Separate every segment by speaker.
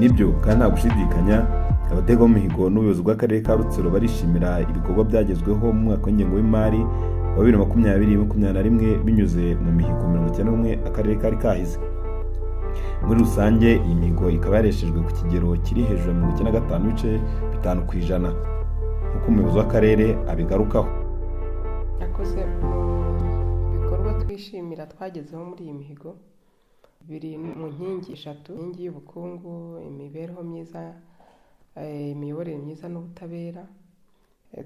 Speaker 1: Nibyo kandi nta gushidikanya, abategamihigo n'ubuyobozi bw'akarere ka Rutsiro barishimira ibikorwa byagezweho mu mwaka w'ingengo y'imari wa 2020-2021 binyuze mu mihigo 91 akarere kari kahize. Muri rusange, iyi mihigo ikaba yareshejwe ku kigero kiri hejuru ya 95.5%, nk'uko umuyobozi w'akarere abigarukaho.
Speaker 2: Yakoze mu bikorwa twishimira twagezeho muri iyi mihigo, biri mu nkingi eshatu: inkingi y'ubukungu, imibereho myiza, imiyoborere myiza n'ubutabera.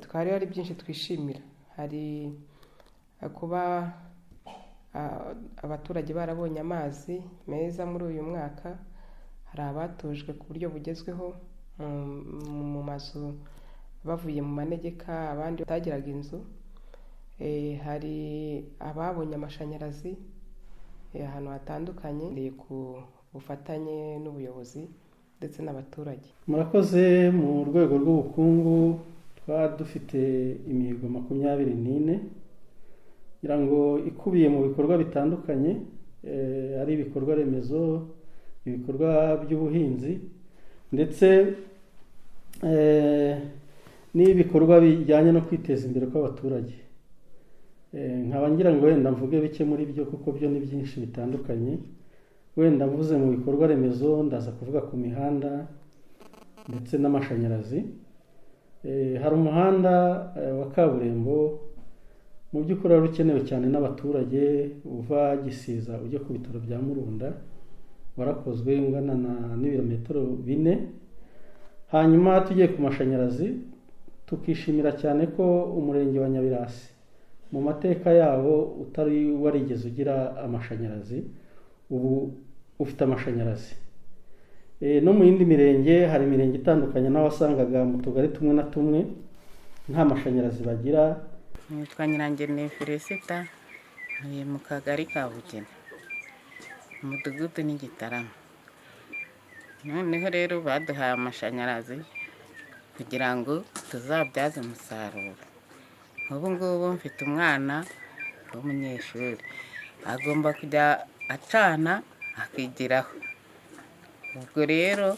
Speaker 2: Twari hari byinshi twishimira. Hari kuba abaturage barabonye amazi meza muri uyu mwaka, hari abatujwe ku buryo bugezweho mu mazu bavuye mu manegeka, abandi batagiraga inzu. Hari ababonye amashanyarazi ahantu hatandukanye ku bufatanye n'ubuyobozi ndetse n'abaturage.
Speaker 3: Murakoze. Mu rwego rw'ubukungu twaba dufite imihigo 24, kugira ngo ikubiye mu bikorwa bitandukanye, ari ibikorwa remezo, ibikorwa by'ubuhinzi ndetse n'ibikorwa bijyanye no kwiteza imbere kw'abaturage. Nkaba ngira ngo wenda mvuge bike muri byo, kuko byo ni byinshi bitandukanye. Wenda mvuze mu bikorwa remezo, ndaza kuvuga ku mihanda ndetse n'amashanyarazi. Hari umuhanda wa kaburimbo mu by'ukuri wari ukenewe cyane n'abaturage, uva Gisiza ujya ku bitaro bya Murunda, warakozwe, ungana n'ibirometero 4. Hanyuma tugiye ku mashanyarazi, tukishimira cyane ko umurenge wa Nyabirasi mu mateka yawo utari warigeze ugira amashanyarazi, ubu ufite amashanyarazi. No mu yindi mirenge, hari imirenge itandukanye naho wasangaga mu tugari tumwe na tumwe nta mashanyarazi bagira.
Speaker 4: Nitwa Nyirangene Felicita, ntuye mu kagari ka Bugena, umudugudu ni Gitarama. Noneho rero baduhaye amashanyarazi kugira ngo tuzabyaze umusaruro. Nk'ubu ngubu mfite umwana w'umunyeshuri, agomba kujya acana akigiraho. Ubwo rero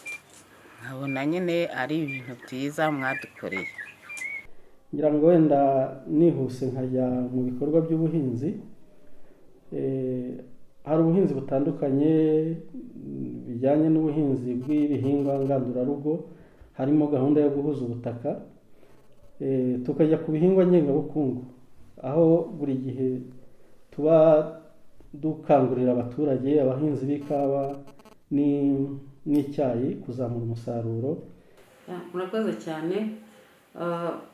Speaker 4: nkabona nyine ari ibintu byiza mwadukoreye.
Speaker 3: Ngira ngo wenda nihuse nkajya mu bikorwa by'ubuhinzi. Hari ubuhinzi butandukanye bijyanye n'ubuhinzi bw'ibihingwa ngandurarugo, harimo gahunda yo guhuza ubutaka. Tukajya ku bihingwa ngengabukungu, aho buri gihe tuba dukangurira abaturage, abahinzi b'ikawa n'icyayi kuzamura umusaruro.
Speaker 5: Murakoze cyane.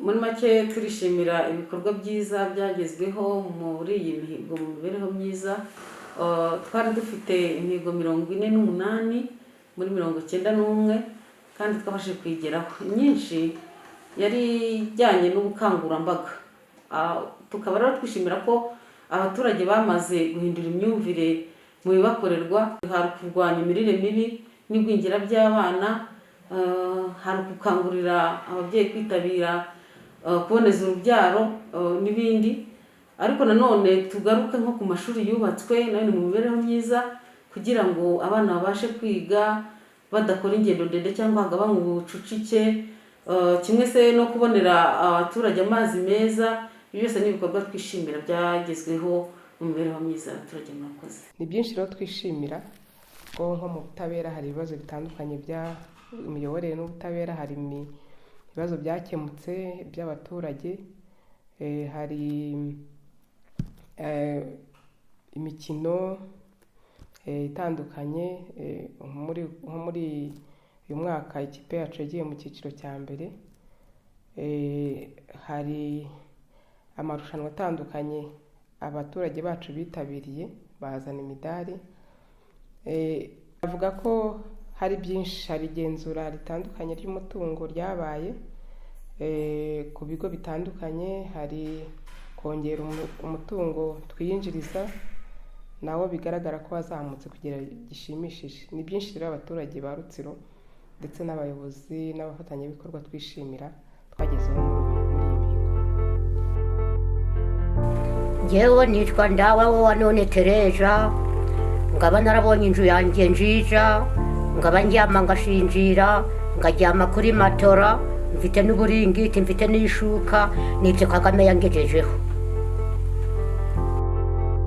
Speaker 5: Muri make turishimira ibikorwa byiza byagezweho muri iyi mihigo mu mibereho myiza. Twari dufite imihigo 48 muri 91, kandi twabashije kuyigeraho. Imyinshi yari ijyanye n'ubukangurambaga. Tukaba rero twishimira ko abaturage bamaze guhindura imyumvire mu bibakorerwa. Hari kurwanya imirire mibi n'igwingira by'abana, hari gukangurira ababyeyi kwitabira kuboneza urubyaro n'ibindi. Ariko nanone tugaruke nko ku mashuri yubatswe, nayo ni mu mibereho myiza, kugira ngo abana babashe kwiga badakora ingendo ndende cyangwa hagabanywe ubucucike, kimwe se no kubonera abaturage amazi meza. Ibi byose ni ibikorwa twishimira byagezweho mu mibereho myiza y'abaturage. Murakoze.
Speaker 2: Ni byinshi rero twishimira, ko nko mu butabera hari ibibazo bitandukanye bya imiyoborere n'ubutabera, hari ibibazo byakemutse by'abaturage. Hari imikino itandukanye. Nko muri uyu mwaka ikipe yacu yagiye mu cyiciro cya mbere. Hari amarushanwa atandukanye abaturage bacu bitabiriye, bazana imidari. Avuga ko hari byinshi, hari igenzura ritandukanye ry'umutungo ryabaye ku bigo bitandukanye, hari kongera umutungo twiyinjiriza, nawo bigaragara ko wazamutse kugera gishimishije. Ni byinshi rero abaturage ba Rutsiro ndetse n'abayobozi n'abafatanyabikorwa twishimira twagezeho muri iyi mihigo.
Speaker 6: Ngewe nitwa Ndawa wa none Tereza, ngaba narabonye inzu yanjye nziza. Ngaba ndyama ngashinjira, ngaryama kuri matora, mfite n'uburingiti, mfite n'ishuka. Nibyo Kagame yangejejeho.